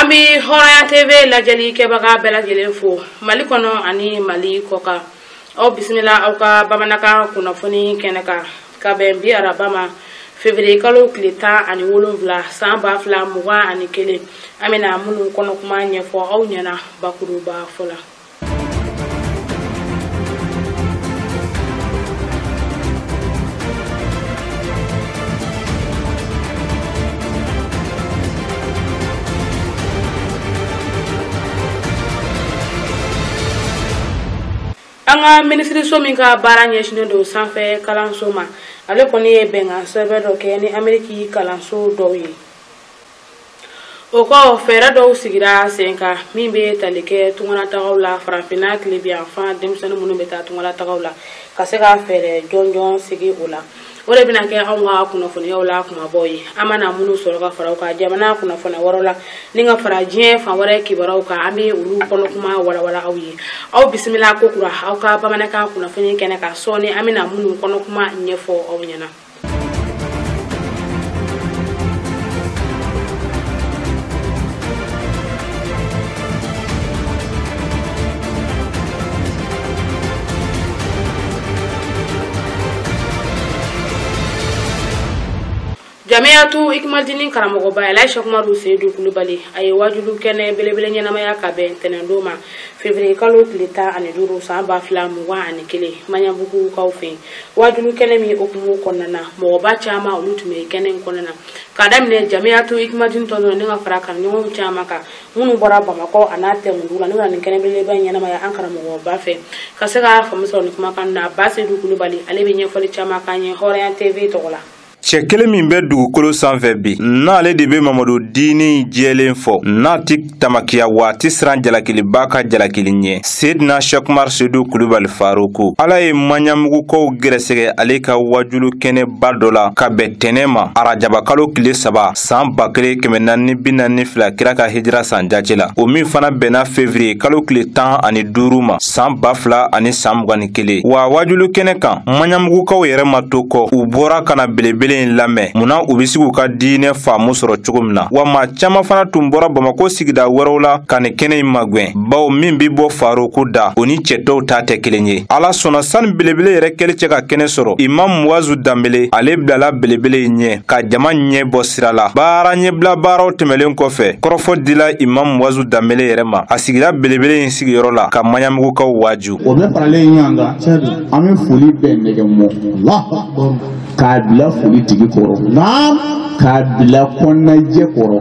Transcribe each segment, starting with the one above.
An bɛ Hɔrɔnya TV lajɛli kɛbaga bɛɛ lajɛlen fo Mali kɔnɔ ani Mali kɔkan. Aw bisimila aw ka bamanankan kunnafoni kɛnɛ kan ka bɛn bi araba ma février kalo tile 17 san 2021. An bɛna minnu kɔnɔkuma ɲɛfɔ aw ɲɛna bakuruba fɔ la. An ka minisiriso min ka baara ɲɛsinnen don sanfɛ kalanso ma, ale kɔni ye bɛnkan sɛbɛn dɔ kɛ ni Ameriki kalanso dɔw ye. O kɔ, fɛɛrɛ dɔw sigira sen kan min bɛ tali kɛ tungalatagaw la farafinna tilebiyanfan denmisɛnnin minnu bɛ taa tungalatagaw la ka se ka fɛɛrɛ jɔnjɔn sigi o la. O de bɛna kɛ anw ka kunnafoniyaw la kumabaw ye. An mana minnu sɔrɔ ka fara o kan jamana kunnafoniya wɛrɛw la ni ka fara diɲɛ fan wɛrɛ kibaruyaw kan, an bɛ olu kɔnɔkuma walawala aw ye. Aw bisimila kokura aw ka bamanankan kunnafoni kɛnɛ kan sɔɔni an bɛna minnu kɔnɔkuma ɲɛfɔ aw ɲɛna. Jamiyatu Ikmaldini karamɔgɔba Elayi Sɛkumaru Seyidu Kulubali, a ye wajulu kɛnɛ belebele ɲɛnamaya ka bɛn ntɛnɛndon ma février kalo tile 15 san 2021 Maɲanbugukaw fɛ yen. Wajulu kɛnɛ min hukumu kɔnɔna na, mɔgɔba caman olu tun bɛ kɛnɛ in kɔnɔna na k'a daminɛ Jamiyatu Ikmaldini tɔn ni ka fara kanuɲɔgɔnw caman kan minnu bɔra Bamakɔ a n'a tɛnkudu la n'u nana nin kɛnɛ belebeleba in ɲɛnamaya an karamɔgɔba fɛ ka se ka faamu sɔrɔ nin kumakan na. Ba Seyidu Kulubali ale bɛ ɲɛfɔli caman k'an ye Hɔrɔnya TV tɔgɔ la. Cɛ kelen min bɛ dugukolo sanfɛ bi, n'ale de bɛ Mamadu diini jɛlen fɔ, n'a ti tamakiya waati siran jalakiliba ka jalakili ɲɛ, Seydina Sɛkumaru Seyidu Kulubali Faruku. Ala ye Maɲanbugukaw gɛrɛsɛgɛ ale ka wajulu kɛnɛba dɔ la ka bɛn tɛnɛ ma arajaba kalo tile 3 san 1442 kira ka hijira san jate la, o min fana bɛnna février kalo tile 15 ma san 2021. Wa wajulu kɛnɛ kan, Maɲanbugukaw yɛrɛ ma to kɔ, u bɔra ka na belebele lamɛn munna u bɛ se k'u ka diinɛ faamu sɔrɔ cogo min na. Wa maa caman fana tun bɔra Bamakɔ sigida wɛrɛw la ka nin kɛnɛ in magɛn, bawo min bɛ bɔ Faruku da, o ni cɛ tɔw ta tɛ kelen ye. Ala sɔnna sani belebele yɛrɛ kɛli cɛ ka kɛnɛ sɔrɔ, Imam Muwazu Danbele ale bilala belebele in ɲɛ ka jama ɲɛ bɔ sira la. Baara ɲɛbila baaraw tɛmɛlen kɔfɛ, kɔrɔfɔ dila Imam Muwazu Danbele yɛrɛ ma. A sigira belebele in sigiyɔrɔ la ka Maɲanbugukaw waaju. O bɛɛ faralen ɲɔgɔn kan, an bɛ foli bɛɛ nɛgɛ mɔ k'a bila foli tigi kɔrɔ, k'a bila kɔnɔnajɛ kɔrɔ,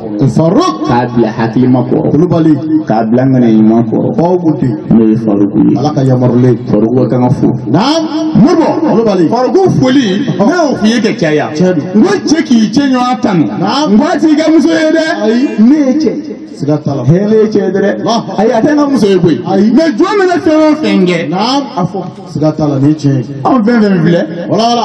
k'a bila hakilima kɔrɔ, Kulubali, k'a bila ŋaniya ɲuman kɔrɔ, n'o ye Faruku ye. Ala ka yamarulen Faruku ka kan ka fo. Moribo, Kulubali, Faruku foli ne y'o f'i ye ka caya. N ko cɛ k'i cɛ ɲɔgɔn tanu, n ko a t'i ka muso ye dɛ, ne ye cɛ. Siga t'a la. Hɛrɛ ye cɛ dɛ. Ayi, a tɛ n ka muso ye koyi. Mɛ jɔn mana fɛn o fɛn kɛ, a fɔ. Siga t'a la, nin ye tiɲɛ ye. Anw fɛn fɛn filɛ,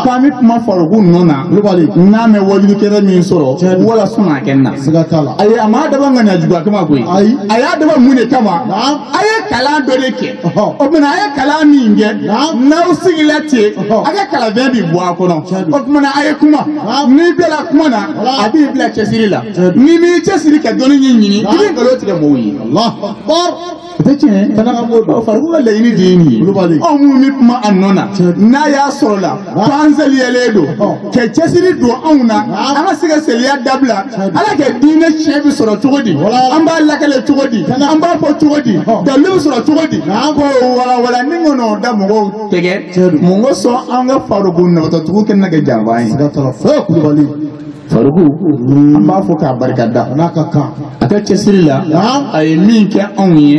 k'an bɛ kuma Faruku nɔ na, Kulubali, n'a mɛ wajulu kɛnɛ min sɔrɔ, wala sɔn a kɛ n na. Siga t'a la. Ayi, a m'a dabɔ ŋaniya juguya kama koyi. Ayi. A y'a dabɔ mun de kama? A ye kalan dɔ de kɛ. O tuma a ye kalan min kɛ, n'aw sigila ten, a ka kalanfɛn bi bɔ a kɔnɔ. O tuma a ye kuma. N'i bilala kuma na, a b'i bila cɛsiri la. N'i m'i cɛsiri ka dɔnni ɲɛɲini, i bɛ nkalon tigɛ mɔgɔw ye. Allahu Akbar. O tɛ tiɲɛ ye. Faruku ka laɲini de ye nin ye. Kulubali. Anw minnu bɛ kuma a nɔ na, n'a y'a sɔrɔ la k'an seliyalen don, ka cɛsiri don anw na, an ka se ka seliya dabila, ala ka diinɛ tiɲɛ bɛ sɔrɔ cogo di, an b'a lakale cogo di, an b'a fɔ cogo di, dalilu bɛ sɔrɔ cogo di, k'o walawala ni kɔnɔ da mɔgɔw tɛgɛ. Mun ko sɔn an ka Faruku nafatɔtigiw kɛ na kɛ janfa ye. Siga t'a la. Kulubali. Faruku, an b'a fɔ k'a barika da. A n'a ka kan. A ka cɛsiri la, a ye min kɛ anw ye,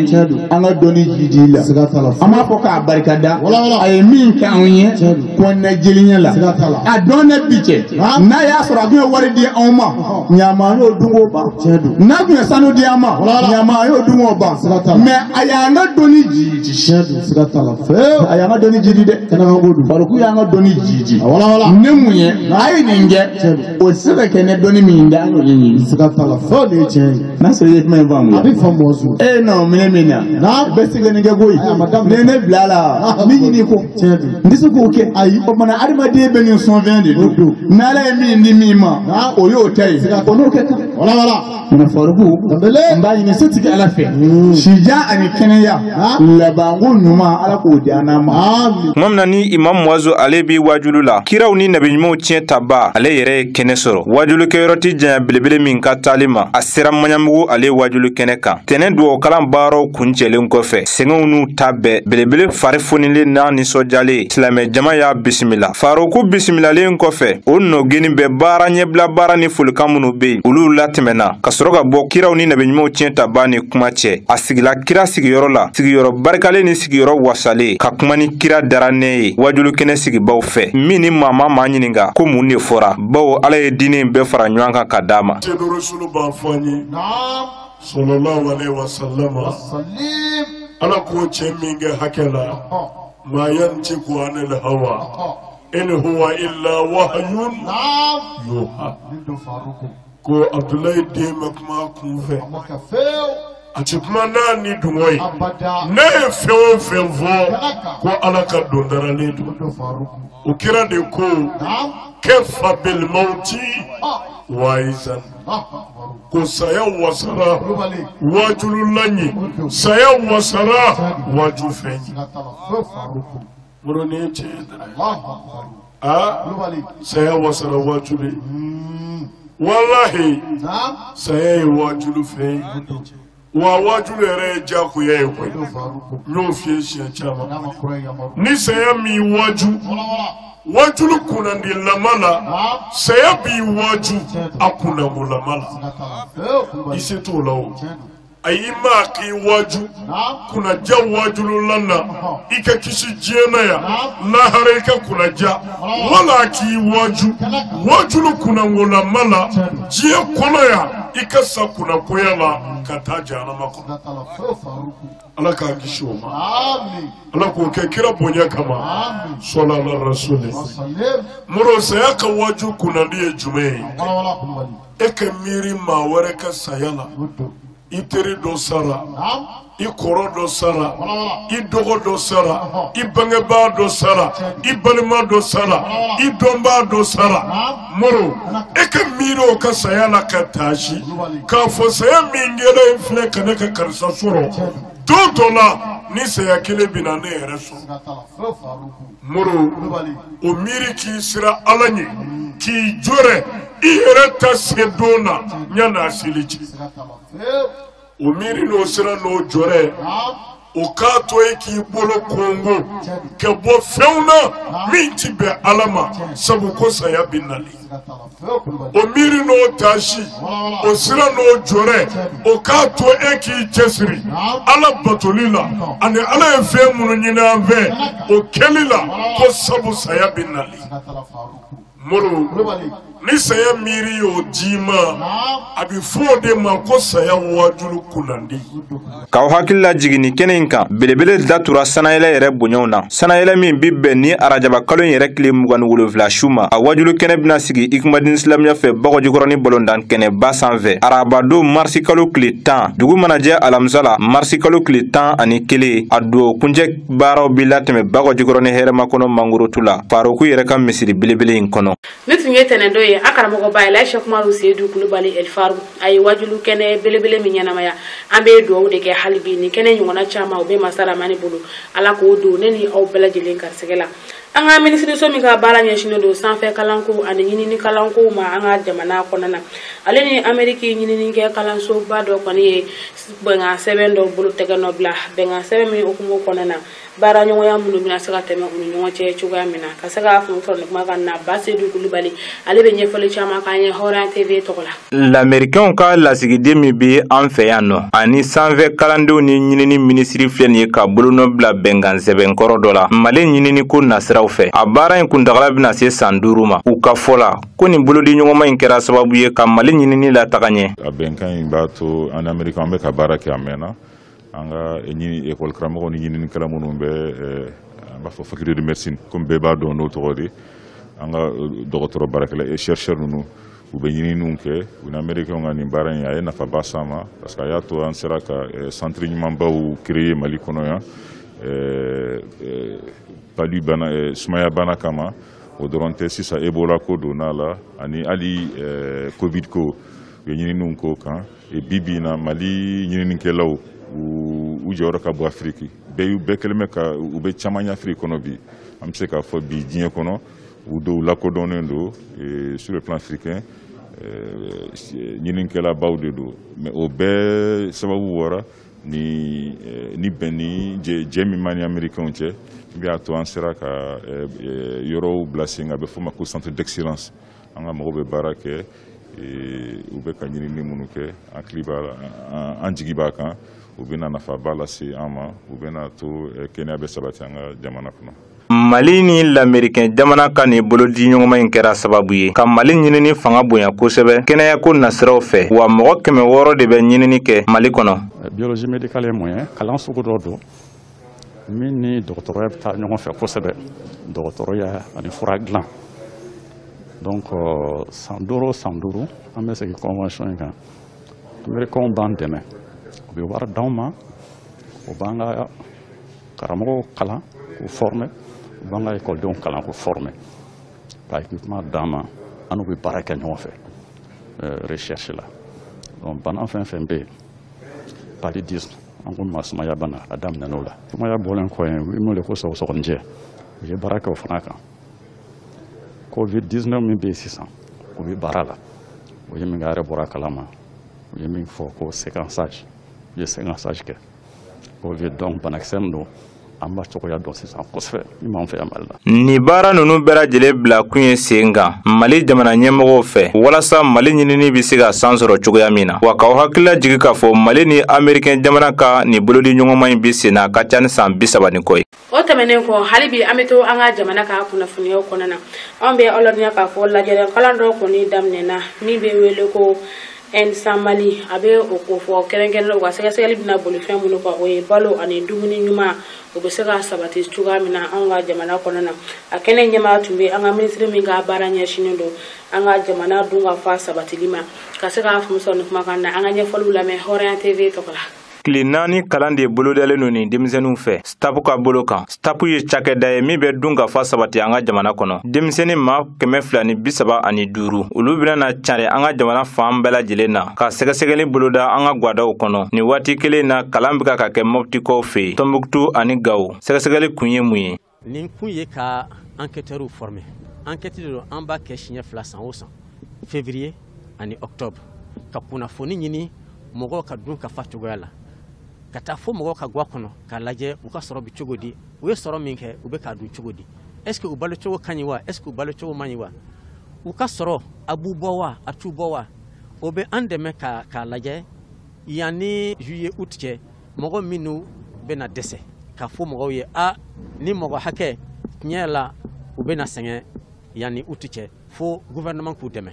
an ka dɔnni jidi la. Siga t'a la. An b'a fɔ k'a barika da. Wala. A ye min kɛ anw ye, kɔnɔnajɛlenya la. Siga t'a la. A dɔn bi cɛ. N'a y'a sɔrɔ a tun ye wari di anw ma, ɲama an y'o dun k'o ban. N'a tun ye sanu di an ma, ɲama an y'o dun k'o ban. Siga t'a la. Mɛ a y'an ka dɔnni jidi. Siga t'a la. A y'an ka dɔnni jidi dɛ. Kɛnɛkanko don. Faruku y'an ka dɔnni jidi. Wala. Ne mun ye, a ye nin kɛ, o tɛ se ka ka kɛ ne dɔnni min da an y'o ɲɛɲini. Siga t'a la fɛn de ye tiɲɛ ye. N'a sɔrɔ i ye kuma in faamu. A bɛ faamu wasu. E non minɛ min na. Bɛɛ se ka nin kɛ koyi. Ne ne bila la min ɲini ko. Tiɲɛ don. N tɛ se k'o kɛ. Ayi. O kumana adamaden bɛ nin sɔnfɛn de don. N'ala ye min di min ma. O y'o ta ye. O n'o kɛ kan. Wala wala. Munna Faruku. Danbele. N b'a ɲini setigi Ala fɛ. Sijan ani kɛnɛya. Labanko ɲuman Ala k'o di an n'a ma. Amin. Tuma min na ni Imam Muazu ale b'i wajulu la, kiraw ni nabiɲumanw tiɲɛ taba ale yɛrɛ ye kɛnɛ sɔrɔ. Wajulukɛyɔrɔ ti janya belebele min ka taali ma, a sera Maɲanbugu ale wajulu kɛnɛ kan. Tɛnɛn dugawu baaraw kuncɛlen kɔfɛ, sɛgɛnw n'u ta bɛɛ, belebele fari fonilen n'a nisɔndiyalen, silamɛ jama y'a bisimila. Faruku bisimilalen kɔfɛ, o nɔgɛnni bɛ baara ɲɛbila baara ni folikan minnu bɛ yen, olu latɛmɛna ka sɔrɔ ka bɔ kiraw ni nabiɲumanw tiɲɛ taba ni kuma cɛ. A sigila kira sigiyɔrɔ la, sigiyɔrɔ barikalen ni sigiyɔrɔ wasalen, ka kuma ni kira dara ne ye wajulu kɛnɛ sigibaw fɛ, min ni maa ma ɲininka ko mun de fɔra, bawo Ala ye diinɛ in bɛɛ fara ɲɔgɔn kan ka d'a ma. Rasulu b'a fɔ an ye sallallahu alaihi wa sallam, Ala k'o cɛ min kɛ hakɛ la, ma yantiku anil hawa in huwa illa wahyun yuha. Ko Abdulayi den bɛ kuma kun fɛ, a ti kuma n'a ni dungɔ ye, ne ye fɛn o fɛn fɔ ko Ala ka don daralen don. O kira de ko kɛfa bil mawti waizan, ko saya wasara wajulu ɲɛ, saya wasara waju fɛn ye. Moro ni ye tiɲɛ ye dɛ, aa saya wasara wajulu ye, walahi saya ye wajulu fɛn ye. Wa wajulu yɛrɛ ye diyagoya ye koyi, n y'o f'i ye siɲɛ caman. Ni saya m'i waju, wajulu kunnandilama la, saya b'i waju a kunnangolama la, i se t'o la o. Ayi maa k'i waju kunnaja wajululan na, i ka kisi diɲɛ na yan, lahara i ka kunnaja, wala k'i waju wajulu kunnangolama la diɲɛ kɔnɔ yan, i ka sa kunnakoya la ka taa jahanama kɔnɔ. Ala k'an kisi o ma. Ala k'o kɛ kira bonya kama. Sɔla ala rasuli. Moro saya ka waju kunnandi ye jumɛn ye? E ka miiri maa wɛrɛ ka saya la. I teri dɔ sara, i kɔrɔ dɔ sara, i dɔgɔ dɔ sara, i bangebaa dɔ sara, i balima dɔ sara, i dɔnbaa dɔ sara. Moro, e ka miiri o ka saya la ka taasi k'a fɔ saya min kɛra in filɛ ka ne ka karisa sɔrɔ, don dɔ la ni saya kelen bɛ na ne yɛrɛ sɔrɔ. Moro, o miiri k'i sira Ala ɲɛ, k'i jɔrɛ i yɛrɛ ta se don na yan'a seli cɛ. O miiri n'o sira n'o jɔrɛ, o k'a to e k'i bolo kongo ka bɔ fɛnw na min ti bɛn Ala ma, sabu ko saya bɛ nalen. O miiri n'o taasi, o sira n'o jɔrɛ, o k'a to e k'i cɛsiri Ala batoli la, ani Ala ye fɛn minnu ɲini an fɛ o kɛli la, ko sabu saya bɛ nalen. Moro, ni saya miiri y'o d'i ma, a bɛ fɔ o de ma ko saya wajulu kunnandi. K'aw hakili lajigin nin kɛnɛ in kan, belebele datura sanayɛlɛ yɛrɛ bonyaw na. Sanayɛlɛ min bi bɛn ni arajaba kalo in yɛrɛ tile 27 su ma, a wajulu kɛnɛ bɛna sigi Ikumadini silamɛya fɛ Bakɔjikɔrɔni balontan kɛnɛba sanfɛ. Arabadon marisi kalo tile 10, dugu mana jɛ alamisa la marisi kalo tile 11, a dugawu kuncɛ baaraw bi latɛmɛ Bakɔjikɔrɔni hɛrɛmakɔnɔ mangorotu la, Faruku yɛrɛ ka misiri belebele in kɔnɔ. Ne tun ye tɛnɛndon ye, a karamɔgɔba Elayi Sɛki Umaru Seyidu Kulubali El Faru, a ye wajulu kɛnɛ belebele min ɲɛnamaya. An bɛ dugawu de kɛ hali bi nin kɛnɛ ɲɔgɔnna caman o bɛ masa Ramani bolo, Ala k'o don ne ni aw bɛɛ lajɛlen garisɛgɛ la. An ka minisiriso min ka baara ɲɛsinnen don sanfɛ kalanko ani ɲinini kalanko ma an ka jamana kɔnɔna na, ale ni Ameriki ɲininikɛ kalansoba dɔ kɔni ye bɛnkan sɛbɛn dɔ bolo tɛgɛ nɔ bila, bɛnkan sɛbɛn min hukumu kɔnɔna na, baara ɲɔgɔnya minnu bɛna se ka tɛmɛ u ni ɲɔgɔn cɛ cogoya min na, ka se k'a faamu sɔrɔ nin kuma kan na. Basedu Kulubali ale bɛ ɲɛfɔli caman k'an ye Hɔrɔnya TV tɔgɔ la. Lamɛrikɛnw ka lasigiden min bɛ an fɛ yan nɔ, ani sanfɛ kalandenw ni ɲinini minisiri filɛ nin ye ka bolonɔ bila bɛnkan sɛbɛn kɔrɔ dɔ la Mali ɲinini ko nasiraw fɛ. A baara in kuntagala bɛna se san 5 ma. U ka fɔ la ko nin bolodiɲɔgɔnma in kɛra sababu ye ka Mali ɲinini lataga ɲɛ. A bɛnkan in b'a to an Ameriki an bɛ ka baara kɛ a mɛnna. An ka ɲini ekɔli karamɔgɔw ni ɲininikɛla minnu bɛ an b'a fɔ faculté de médecine, komi bɛɛ b'a dɔn n'o tɔgɔ de, an ka dɔgɔtɔrɔ baarakɛla chercheur ninnu, U bɛ ɲininiw kɛ. U ni américains ka nin baara in, a ye nafaba s'an ma, parce que a y'a to an sera ka centre ɲumanbaw créer Mali kɔnɔ yan, palu bana, sumaya bana kama. O dɔrɔn tɛ, sisan Ebola ko donna la, ani hali Covid ko, u ye ɲininiw k'o kan. Bi bi in na, Mali ɲininikɛlaw, u jɔyɔrɔ ka bɔ Afiriki bɛɛ kɛlen bɛ ka u bɛ caman ɲɛ Afiriki kɔnɔ bi. An bɛ se k'a fɔ bi, diɲɛ kɔnɔ, u dɔw lakodɔnnen don sur le plan africain, ɲininikɛlabaw de don. Mais o bɛɛ sababu bɔra ni bɛn ni jɛ min b'an ni américains cɛ, min y'a to an sera ka yɔrɔw bila sen kan, a bɛ f'o ma ko centre d'excellence. An ka mɔgɔw bɛ baara kɛ, u bɛ ka ɲinini minnu kɛ, an hakili b'a la, an jigi b'a kan, u bɛna nafaba lase an ma, u bɛna to kɛnɛya bɛ sabati an ka jamana kɔnɔ. Mali ni lamericain jamana ka nin bolodi ɲɔgɔnma in kɛra sababu ye ka Mali ɲinini fanga bonya kosɛbɛ kɛnɛyako nasiraw fɛ, wa mɔgɔ 600 de bɛ ɲinini kɛ Mali kɔnɔ. Biologie médicale ye mun ye? Kalan sugu dɔ don min ni dɔgɔtɔrɔya bɛ taa ɲɔgɔn fɛ kosɛbɛ, dɔgɔtɔrɔya ani fura dilan. Donc san 5 o san 5, an bɛ segin convention in kan. Américains b'an dɛmɛ, u bɛ wari d'anw ma, u b'an ka karamɔgɔw kalan k'u former, u b'an ka ekɔlidenw kalan k'u former, ka équipement d'an ma, an n'u bɛ baara kɛ ɲɔgɔn fɛ recherche la. Donc bana fɛn fɛn bɛ yen, paludisme, an ko ma sumaya bana, a daminɛn'o la. Sumaya bɔlen kɔ yen, u ye min wele ko sɔgɔsɔgɔnijɛ, u ye baara kɛ o fana kan. Covid 19 min bɛ yen sisan, o bɛ baara la. O ye min kɛ, a yɛrɛ bɔra a kalama, u ye min fɔ ko séquençage, u ye séquençage kɛ Covid. Donc banakisɛ min don, an b'a cogoya dɔn sisan kosɛbɛ min b'an fɛ yan Mali la. Nin baara ninnu bɛɛ lajɛlen bila kun ye sen kan Mali jamana ɲɛmɔgɔw fɛ, walasa Mali ɲinini bɛ se ka san sɔrɔ cogoya min na. Wa k'aw hakilila jigi k'a fɔ Mali ni américain jamana ka nin bolodi ɲɔgɔnma in bɛ sen na, a ka ca ni san 30 ni kɔ ye. O tɛmɛnen kɔ, hali bi an bɛ to an ka jamana ka kunnafoniyaw kɔnɔna na. Anw bɛ aw ladɔnniya k'a fɔ lajɛrɛ kalan dɔ kɔni daminɛna min bɛ wele ko N Mali. A bɛ o ko fɔ kɛrɛnkɛrɛnnen, u ka sɛgɛsɛgɛli bɛna boli fɛn minnu kan, o ye balo ani dumuni ɲuman, o bɛ se ka sabati cogoya min na anw ka jamana kɔnɔna na. A kɛnɛ ɲɛmaa tun bɛ an ka minisiri min ka baara ɲɛsinnen don an ka jamana dun ka fa sabatili ma. Ka se k'a faamu sɔrɔ nin kumakan na, an ka ɲɛfɔliw lamɛn Hɔrɔnya TV tɔgɔ la. Tile 4 kalan de bolodalen don nin denmisɛnninw fɛ STAPS ka bolo kan. STAPS ye cakɛda ye min bɛ dun ka fa sabati an ka jamana kɔnɔ. Denmisɛnnin maa 235, olu bɛna na cari an ka jamana fan bɛɛ lajɛlen na ka sɛgɛsɛgɛli boloda an ka gwadaw kɔnɔ. Nin waati kelen na, kalan bɛ ka kɛ Mɔptikaw fɛ yen, Tɔnbukutu ani Gawo. Sɛgɛsɛgɛli kun ye mun ye? Nin kun ye ka enquêteurs former. Enquête de don, an b'a kɛ siɲɛ 2 san o san, février ani octobre, ka kunnafoni ɲini mɔgɔw ka dun ka fa cogoya la, ka taa fo mɔgɔw ka gwa kɔnɔ k'a lajɛ u ka sɔrɔ bɛ cogo di, u ye sɔrɔ min kɛ, u bɛ k'a dun cogo di, est ce que u balo cogo ka ɲi wa, est ce que u balo cogo man ɲi wa, u ka sɔrɔ a b'u bɔ wa, a t'u bɔ wa. O bɛ an dɛmɛ k'a lajɛ yanni juillet août cɛ, mɔgɔ minnu bɛna dɛsɛ, k'a fɔ mɔgɔw ye a ni mɔgɔ hakɛ tiɲɛ la u bɛna sɛgɛn yanni août cɛ, fo gouvernement k'u dɛmɛ.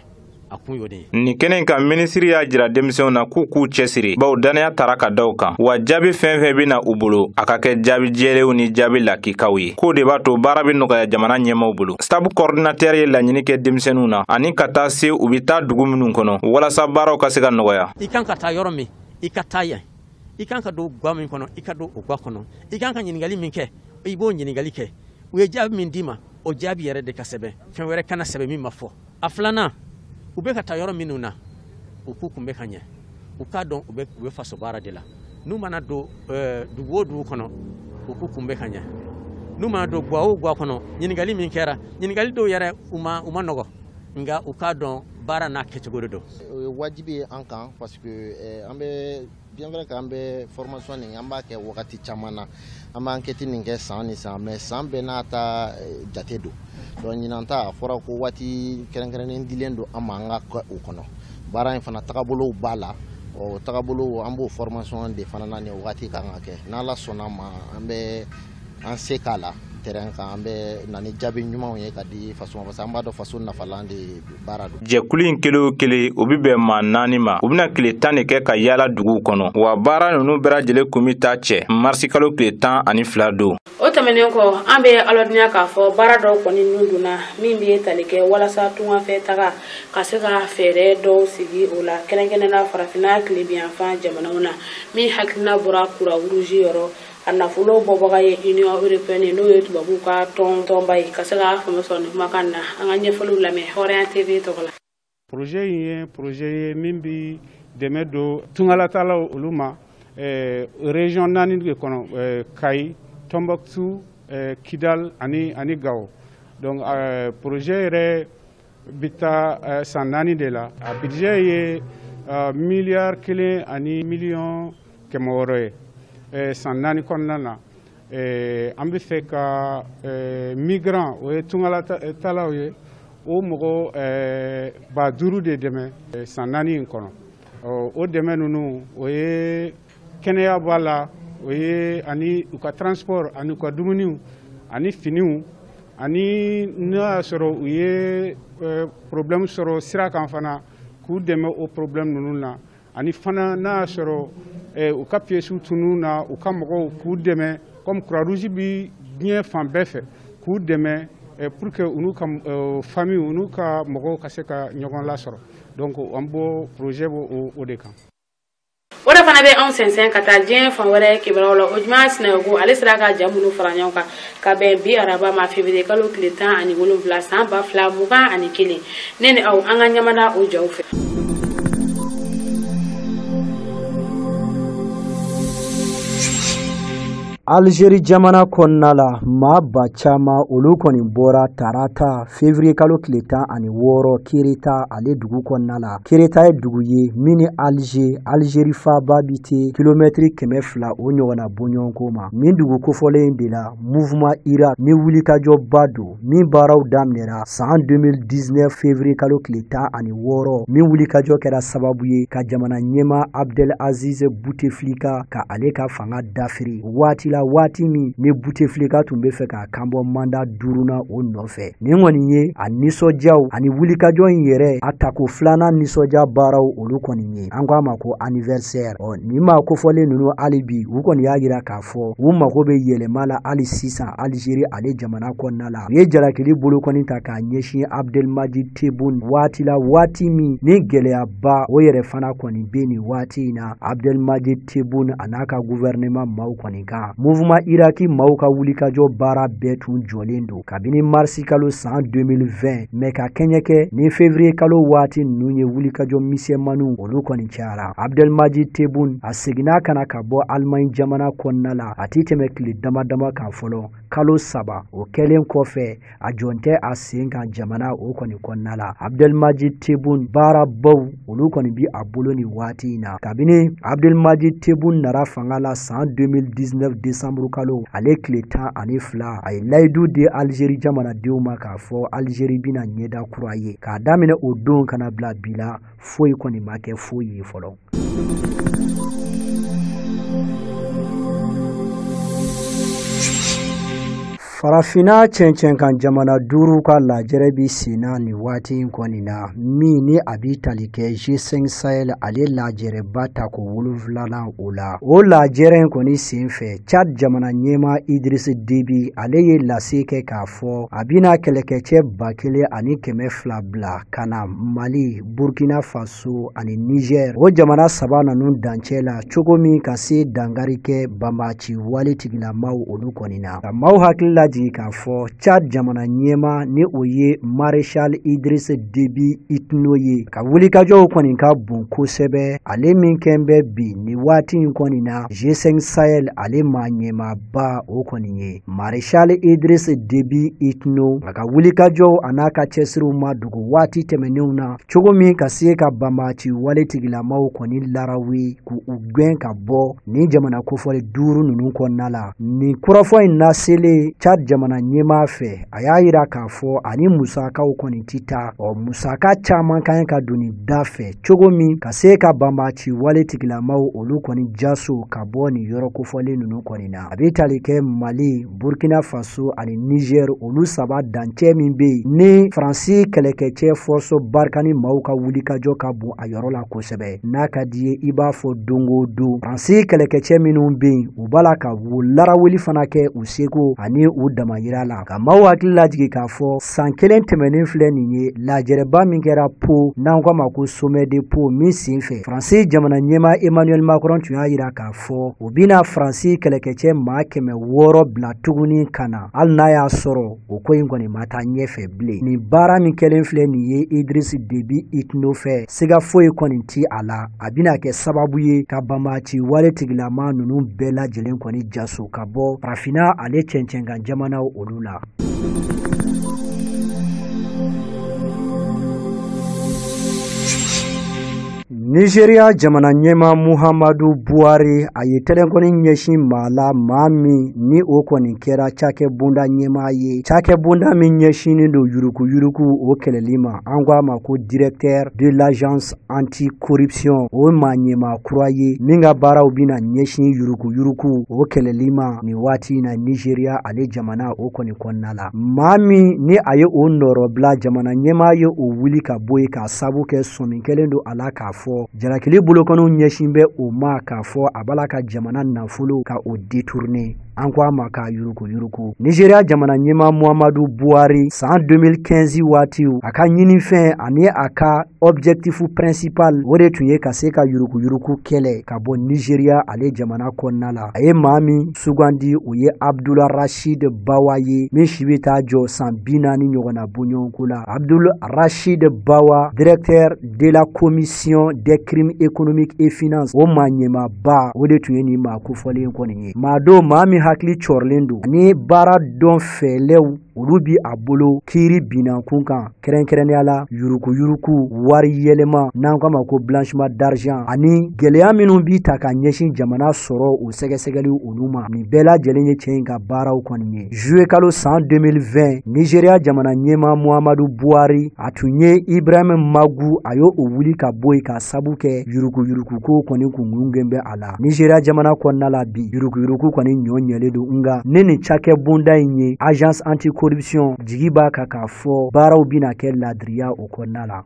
A kun y'o de ye. Nin kɛnɛ kan, minisiri y'a jira denmisɛnw na k'u k'u cɛsiri, bawo dannaya tara ka da u kan, wa jaabi fɛn fɛn bɛ na u bolo, a ka kɛ jaabi jɛlenw ni jaabi lakikaw ye, k'o de b'a to baara bɛ nɔgɔya jamana ɲɛmaaw bolo. STAPS coordinateur ye laɲini kɛ denmisɛnninw na ani ka taa se u bɛ taa dugu minnu kɔnɔ, walasa baaraw ka se ka nɔgɔya. I kan ka taa yɔrɔ min, i ka taa yen. I kan ka don gwa min kɔnɔ, i ka don o gwa kɔnɔ. I kan ka ɲininkali min kɛ, i b'o ɲininkali kɛ. U ye jaabi min d'i ma, o jaabi yɛrɛ de ka sɛbɛn, fɛn wɛrɛ kana sɛbɛn min ma fɔ. A filanan, u bɛ ka taa yɔrɔ minnu na, u k'u kun bɛ ka ɲɛ, u k'a dɔn u bɛ faso baara de la. N'u mana don dugu o dugu kɔnɔ, u k'u kun bɛ ka ɲɛ. N'u mana don gwa o gwa kɔnɔ, ɲininkali min kɛra, ɲininkali dɔw yɛrɛ u ma nɔgɔ, nka u k'a dɔn baara n'a kɛcogo de don. O ye wajibi ye an kan, parce que an bɛ bien vrai qu'an bɛ formation nin, an b'a kɛ wagati caman na, an bɛ enquête nin kɛ san ni san, mais san bɛɛ n'a ta jate don. Donc ɲinan ta, a fɔra ko waati kɛrɛnkɛrɛnnen dilen don an ma an ka kɛ o kɔnɔ. Baara in fana tagabolow b'a la, o tagabolow an b'o formation de fana na nin wagati kan ka kɛ. N'Ala sɔnna ma, an bɛ an se k'a la. terrain kan, an bɛ na ni jaabi ɲumanw ye ka di faso ma, parce que an b'a dɔn faso nafalan de baara don. Jɛkulu in kelen o kelen, o bɛ bɛn maa 4 ma. U bɛna tile 10 de kɛ ka yaala duguw kɔnɔ, wa baara ninnu bɛɛ lajɛlen kun bɛ taa cɛ marisikalo tile 12 don. O tɛmɛnen kɔ, an bɛ alɔdenya k'a fɔ baara dɔw kɔni nun donna min bɛ tali kɛ walasa tungafɛ taga ka se ka fɛɛrɛ dɔw sigi o la, kɛrɛnkɛrɛnnenya farafinna tilebinyanfan jamanaw na, min hakilina bɔra Croix-Rouge yɔrɔ. A nafolo bɔbaga ye Union européenne, n'o ye tubabuw ka tɔnba ye. Ka se ka faamu sɔrɔ nin kumakan na, an ka ɲɛfɔliw lamɛn Hɔrɔnya TV tɔgɔ la. Projet in ye projet ye min bi dɛmɛ don tungalatalaw olu ma région 4 de kɔnɔ, Kayi, Tombouctou, Kidal ani Gao. Donc projet yɛrɛ bɛ taa san 4 de la. A budget ye 1,1 milliard 600 millions ye. San 4 kɔnɔna na, an bɛ fɛ ka migrant, o ye tungalatalaw ye, o mɔgɔ 5000 de dɛmɛ san 4 in kɔnɔ. O dɛmɛ ninnu, o ye kɛnɛya b'a la, o ye ani u ka transport, ani u ka dumuniw, ani finiw, ani n'a y'a sɔrɔ u ye problème sɔrɔ sira kan fana, k'u dɛmɛ o problème ninnu na, ani fana n'a y'a sɔrɔ u ka pièces tunun na, u ka mɔgɔw k'u dɛmɛ, comme Croix-Rouge bi diɲɛ fan bɛɛ fɛ, k'u dɛmɛ pour que u n'u ka famille, u n'u ka mɔgɔw ka se ka ɲɔgɔn lasɔrɔ. Donc an b'o projet b'o o de kan. O de fana bɛ anw sɛnsɛn ka taa diɲɛ fan wɛrɛ kibaruyaw la. O Juma Sinayogo, ale sera ka ja minnu fara ɲɔgɔn kan ka bɛn bi araba ma, février kalo tile 17 san 2021. Ne ni aw, an ka ɲamada o jaw fɛ. Algérie jamana kɔnɔna la, maa ba caman olu kɔni bɔra tarata février kalo tile 16 Kireta ale dugu kɔnɔna la. Kireta ye dugu ye min ni Alger, Algérie faaba bi te kilomɛtiri 200 o ɲɔgɔnna bɔɲɔgɔnko ma. Min dugu kofɔlen de la, mouvement Irak ni wulikajɔba don min baaraw daminɛra san 2019 février kalo tile 16, min wulikajɔ kɛra sababu ye ka jamana ɲɛmaa Abdel Aziz Bouteflika ka ale ka fanga dafiri waati la, waati min ni Bouteflika tun bɛ fɛ k'a kanbɔ mandat 5nan o nɔfɛ. Nin kɔni ye a nisɔndiyaw ani wulikajɔ in yɛrɛ a tako 2nan nisɔndiya baaraw olu kɔni ye, an ko a ma ko anniversaire. Ɔ nin maa kofɔlen ninnu, hali bi u kɔni y'a jira k'a fɔ u mago bɛ yɛlɛma la hali sisan Algérie ale jamana kɔnɔna la. U ye jalakili bolokɔni ta k'a ɲɛsin Abdelmadjid Tebboune waati la, waati min ni gɛlɛyaba o yɛrɛ fana kɔni bɛ nin waati in na Abdelmadjid Tebboune a n'a ka gouvernement maaw kɔni kan. Mouvement Iraki maaw ka wulikajɔ baara bɛɛ tun jɔlen don kabini marisi kalo san 2020, mais ka kɛɲɛ kɛ ni février kalo waati ninnu ye, wulikajɔ misɛnmaninw olu kɔni cayara. Abdelmadjid Tebboune a seginna ka na ka bɔ Allemagne jamana kɔnɔna la, a ti tɛmɛ tile dama dama kan fɔlɔ, kalo 3 o kɛlen kɔfɛ, a jɔn tɛ a sen kan jamana o kɔni kɔnɔna la. Abdelmadjid Tebboune baarabaw olu kɔni bi a bolo nin waati in na. Kabini Abdelmadjid Tebboune nara fanga la san 2019 décembre kalo ale tile 12, a ye layidu di Algérie jamanadenw ma k'a fɔ Algérie bɛna ɲɛda kura ye. K'a daminɛ o don ka na bila bi la, foyi kɔni ma kɛ foyi ye fɔlɔ. Farafinna cɛncɛnkan jamana 5 ka lajɛrɛ bi senna nin waati in kɔni na, min ni a bi tali kɛ G5 Sahel ale lajɛrɛba tako 7nan o la. O lajɛrɛ in kɔni senfɛ, Tchad jamana ɲɛmaa Idriss Déby ale ye lase kɛ k'a fɔ a bɛna kɛlɛkɛcɛ 1200 bila ka na Mali, Burkina Faso ani Niger, o jamana 3 ninnu dancɛ la, cogo min ka se dankari kɛ banbaanci wale tigilamaw olu kɔni na. Ka maaw hakili la jigin k'a fɔ Tchad jamana ɲɛmaa ni o ye Maréchal Idriss Déby Itno ye, ka wulikajɔw kɔni ka bon kosɛbɛ, ale min kɛn bɛ bi nin waati in kɔni na G5 Sahel ale maa ɲɛmaaba o kɔni ye Maréchal Idriss Déby Itno. A ka wulikajɔw a n'a ka cɛsiriw ma dogo waati tɛmɛnenw na, cogo min ka se ka banbaanci wale tigilamaw kɔni larawi k'u gɛn ka bɔ nin jamana kofɔli 5 ninnu kɔnɔna la. Nin kɔrɔfɔ in naselen Tchad Tchad jamana ɲɛmaa fɛ, a y'a yira k'a fɔ ani musakaw kɔni ti taa. Ɔ musaka caman ka ɲi ka don nin da fɛ cogo min ka se ka banbaanci wale tigilamaw olu kɔni jaso ka bɔ nin yɔrɔ kofɔlen ninnu kɔni na. A bɛ tali kɛ Mali, Burkina Faso ani Niger, olu saba dancɛ min bɛ yen ni Faransi kɛlɛkɛcɛ Force Barkhane maaw ka wulikajɔ ka bon a yɔrɔ la kosɛbɛ. N'a ka di ye i b'a fɔ don o don Faransi kɛlɛkɛcɛ minnu bɛ yen, u b'a la ka larawuli fana kɛ u seko ani u damayira la. Ka maaw hakili lajigin k'a fɔ san kelen tɛmɛnen filɛ nin ye, lajɛrɛba min kɛra Pau, n'an k'a ma ko sommet de Pau, min sen fɛ Faransi jamana ɲɛmaa Emmanuel Macron tun y'a yira k'a fɔ u bɛna Faransi kɛlɛkɛcɛ maa 600 bila tuguni ka na, hali n'a y'a sɔrɔ o ko in kɔni ma taa ɲɛfɛ bilen. Nin baara min kɛlen filɛ nin ye Idriss Déby Itno fɛ, siga foyi kɔni ti a la, a bɛna kɛ sababu ye ka banbaanci wale tigilama ninnu bɛɛ lajɛlen kɔni jaso ka bɔ farafinna ale cɛncɛnkan jamanaw olu la. Nigeria jamana ɲɛmaa Muhammadu Buhari, a ye tɛlɛnkɔni ɲɛsin maa la, maa min ni o kɔni kɛra cakɛbonda ɲɛmaa ye, cakɛbonda min ɲɛsinnen don yuruguyurugu o kɛlɛli ma, an ko a ma ko directeur de l'agence anti-corruption. O maa ɲɛmaa kura ye min ka baaraw bɛna ɲɛsin yuruguyurugu o kɛlɛli ma nin waati in na Nigeria ale jamana o kɔni kɔnɔna la. Maa min ni a ye o nɔrɔbila, jamana ɲɛmaa ye o wuli ka bɔ yen k'a sabu kɛ sɔmi kɛlen don a la k'a fɔ jalakili bolokɔniw ɲɛsin bɛ o ma k'a fɔ a b'a la ka jamana nafolo ka o détourner, an ko a ma k'a yuruguyurugu. Nigeria jamana ɲɛmaa Muhammadu Buhari, san 2015 waatiw, a ka ɲinifɛn ani a ka objectif principal o de tun ye ka se ka yuruguyurugu kɛlɛ ka bɔ Nigeria ale jamana kɔnɔna la. A ye maa min sugandi, o ye Abdul Rashid Bawa ye, min si bɛ taa jɔ san 40 ɲɔgɔnna bɔɲɔgɔnko la. Abdul Rashid Bawa, directeur de la commission des crimes économiques et finances, o maa ɲɛmaaba o de tun ye nin maa kofɔlen kɔni ye. Maa don, maa min hakili cɔrilen don ani baara dɔn fɛlɛw olu bi a bolo kiiri binnankun kan, kɛrɛnkɛrɛnnenya la yuruguyurugu, wari yɛlɛma n'an k'a ma ko blanchiment d'argent, ani gɛlɛya minnu bi ta ka ɲɛsin jamana sɔrɔ o sɛgɛsɛgɛli olu ma. Nin bɛɛ lajɛlen ye cɛ in ka baaraw kɔni ye. Juillet kalo san 2020, Nigeria jamana ɲɛmaa Muhammadu Buhari, a tun ye Ibrahim Magu, a y'o wuli ka bɔ yen k'a sabu kɛ yuruguyurugu ko kɔni kungun bɛ a la. Nigeria jamana kɔnɔna la bi, yuruguyurugu kɔni ɲɔ ɲɛlen don, nka ne nin cakɛbonda in ye agence anti corruption, jigi b'a kan k'a fɔ baaraw bɛna kɛ ladiriya o kɔnɔna la.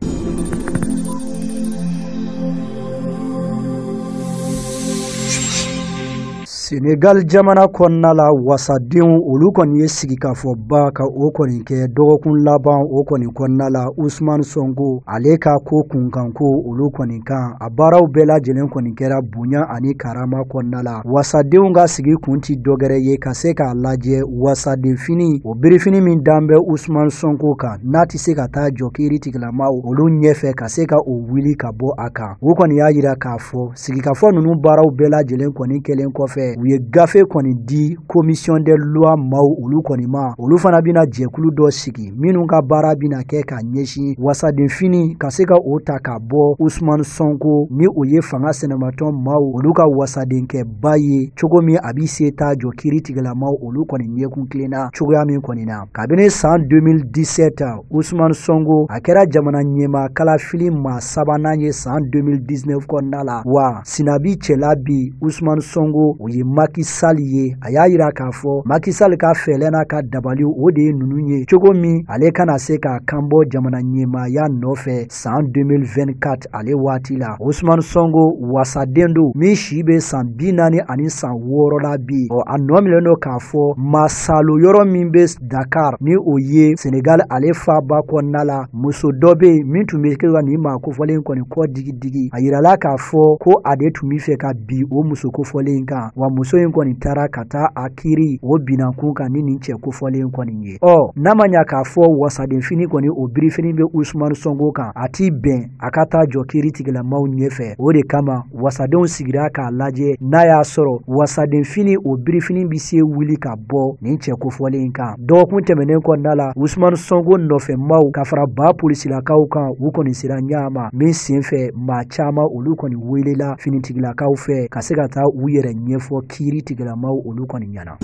Senegal jamana kɔnɔna la, wasadenw olu kɔni ye sigikafɔba ka o kɔni kɛ dɔgɔkun laban o kɔni kɔnɔna la Ousmane Sonko ale ka ko kunkanko olu kɔni kan. A baaraw bɛɛ lajɛlen kɔni kɛra bonya ani karama kɔnɔna la. Wasadenw ka sigi kun ti dɔgɛrɛ ye ka se k'a lajɛ wasadenfini o birifini min dan bɛ Ousmane Sonko kan, n'a tɛ se ka taa jɔ kiiri tigilamaw olu ɲɛfɛ ka se ka o wuli ka bɔ a kan. U kɔni y'a yira k'a fɔ sigikafɔ ninnu baaraw bɛɛ lajɛlen kɔni kɛlen kɔfɛ, u ye gafe kɔni di commission des lois maaw olu kɔni ma. Olu fana bɛna jɛkulu dɔ sigi minnu ka baara bɛna kɛ ka ɲɛsin wasadenfini ka se ka o ta ka bɔ Ousmane Sonko ni o ye fanga sɛnɛmatɔn maaw olu ka wasadenkɛba ye, cogo min a bɛ se taa jɔ kiiri tigilamaw olu kɔni ɲɛkun tilenna cogoya min kɔni na. Kabini san 2017, Ousmane Sonko a kɛra jamana ɲɛmaa kalafili maa sabanan ye san 2019 kɔnɔna la. Wa sinabi cɛla bi Ousmane Sonko o ye Macky Sall ye. A y'a yira k'a fɔ Macky Sall ka fɛɛlɛ n'a ka dabali o de ye ninnu ye, cogo min ale kana se k'a kan bɔ jamana ɲɛmaaya nɔfɛ san 2024 ale waati la. Ousmane Sonko wasaden don min si bɛ san 46 la bi. Ɔ a nɔ minɛlen don k'a fɔ masalo yɔrɔ min bɛ Dakar ni o ye Senegal ale faaba kɔnɔna la, muso dɔ bɛ yen min tun bɛ kɛ ka nin maa kofɔlen kɔni kɔ digi digi. A yirala k'a fɔ ko a de tun bɛ fɛ ka bi o muso kofɔlen kan, wa muso in kɔni taara ka taa a kiiri o binnankun kan ni nin cɛ kofɔlen kɔni ye. Ɔ n'a ma ɲa k'a fɔ wasadenfini kɔni o birifini bɛ Ousmane Sonko kan, a ti bɛn a ka taa jɔ kiiri tigilamaw ɲɛfɛ. O de kama wasadenw sigira k'a lajɛ n'a y'a sɔrɔ wasadenfini o birifini bɛ se wuli ka bɔ nin cɛ kofɔlen kan. Dɔgɔkun tɛmɛnen kɔnɔna la, Ousmane Sonko nɔfɛmaw ka fara ba polisilakaw kan, u kɔni sera ɲa ma min senfɛ maa caman olu kɔni welela finitigilakaw fɛ ka se ka taa u yɛrɛ ɲɛfɔ kiiri tigilamaw olu kɔni ɲɛna.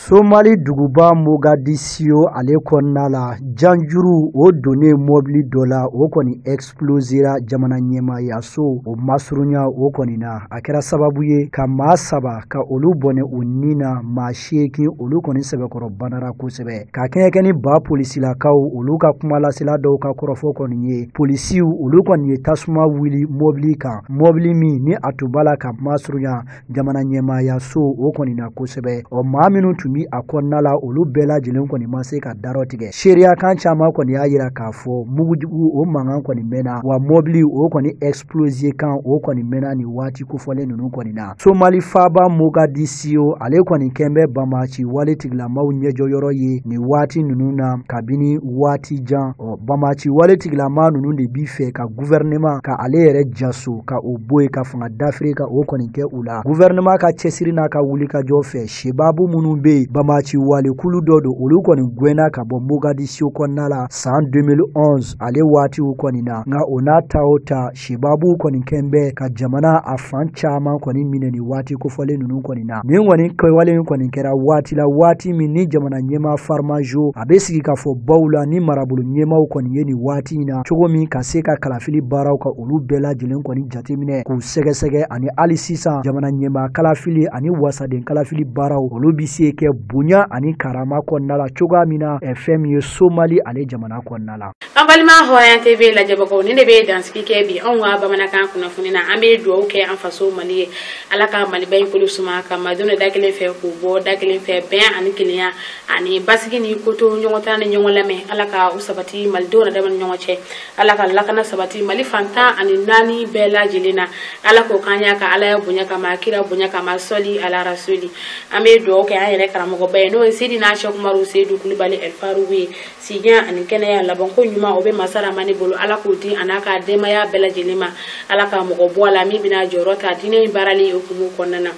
Somali duguba Mogadiscio ale kɔnɔna la, janjuru o donnen mɔbili dɔ la, o kɔni explosera jamana ɲɛmaayaso o masurunya o kɔni na. A kɛra sababu ye ka maa 3 ka olu bɔnɛ u ni na, maa 8 olu kɔni sɛbɛkɔrɔ banara kosɛbɛ. Ka kɛɲɛ ni ba polisilakaw olu ka kumalasela dɔw ka kɔrɔfɔ kɔni ye, polisiw olu kɔni ye tasuma wuli mɔbili kan, mɔbili min ni a tun b'a la ka masurunya jamana ɲɛmaayaso o kɔni na kosɛbɛ. Ɔ maa minnu tun bi a kɔnɔna la, olu bɛɛ lajɛlen kɔni ma se ka darɔ tigɛ. Seereya kan caman kɔni y'a yira k'a fɔ mugujugu o mankan kɔni mɛnna, wa mɔbili o kɔni explosé kan o kɔni mɛnna nin waati kofɔlen ninnu kɔni na. Somali faaba Mogadiscio ale kɔni kɛn bɛ banbaanci wale tigilamaw ɲɛjɔyɔrɔ ye nin waati ninnu na kabini waati jan. Ɔ banbaanci wale tigilama ninnu de bi fɛ ka gouvernement ka ale yɛrɛ jaso ka o bɔ yen, ka fanga dafiri ka o kɔni kɛ u la. Gouvernement ka cɛsiri n'a ka wulikajɔ fɛ, sebabu minnu bɛ yen banbaanci wale kulu dɔ don, olu kɔni gɛnna ka bɔ Mogadiscio kɔnɔna la san 2011 ale waatiw kɔni na. Nka o n'a ta o ta, sebabu kɔni kɛn bɛ ka jamana a fan caman kɔni minɛ nin waati kofɔlen ninnu kɔni na. Nin kɔni kɛwale in kɔni kɛra waati la, waati min ni jamana ɲɛmaa Farmajo a bɛ sigi ka fɔ baw la ni marabolo ɲɛmaaw kɔni ye nin waati in na cogo min ka se ka kalafili baaraw ka olu bɛɛ lajɛlen kɔni jateminɛ k'u sɛgɛsɛgɛ, ani hali sisan jamana ɲɛmaa kalafili ani wasaden kalafili baaraw olu bɛ se kɛ bonya ani karama kɔnɔna la cogoya min na fɛn min ye Somali ale jamana kɔnɔna la. An balima Hɔrɔnya TV lajɛbagaw, nin de bɛ dansigi kɛ bi anw ka bamanankan kunnafoni na. An bɛ dugawu kɛ an faso Mali ye, Ala ka Maliba in kolo suma ka malidenw da kelen fɛ k'u bɔ da kelen fɛ, bɛn ani kelenya ani basigi ni koto ɲɔgɔn ta ni ɲɔgɔn lamɛn, Ala ka u sabati malidenw na dama ni ɲɔgɔn cɛ, Ala ka lakana sabati Mali fan 14 bɛɛ lajɛlen na, Ala k'o k'an ɲa ka Ala ya bonya kama, kira bonya kama, sɔli ala rasuli. An bɛ dugawu kɛ an yɛrɛ karamɔgɔba ye, n'o ye Seydina Cheikh Umaru Seydou Kulubali El Farouk ye, sijan ani kɛnɛya labanko ɲuman o bɛ masa Ramani bolo, Ala k'o di a n'a ka denbaya bɛɛ lajɛlen ma, Ala ka mɔgɔ bɔ a la min bɛna jɔyɔrɔ ta diinɛ in baarali hukumu kɔnɔna na.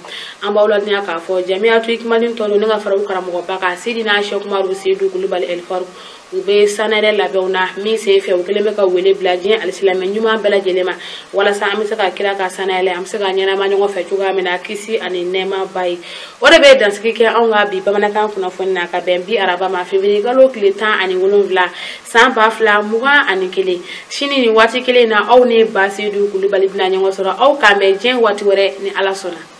An b'aw ladɔnniya k'a fɔ Jamiatu Hikmadin tɔn ne ka fara u karamɔgɔba kan Seydina Cheikh Umaru Seydou Kulubali El Farouk, u bɛ sanɛrɛ labɛnw na min sen fɛ u kɛlen bɛ ka wele bila diɲɛ alisilamɛ ɲuman bɛɛ lajɛlen ma, walasa an bɛ se ka kira ka sanayɛlɛ, an bɛ se ka ɲɛnama ɲɔgɔn fɛ cogoya min na, kisi ani nɛɛma ba ye. O de bɛ dansigi kɛ anw ka bi bamanankan kunnafoni na ka bɛn bi araba ma, février kalo tile 17 san 2021. Sini nin waati kelen na, aw ni Ba Seydou Kulubali bɛna ɲɔgɔn sɔrɔ. Aw k'an bɛn diɲɛ waati wɛrɛ ni Ala sɔnna.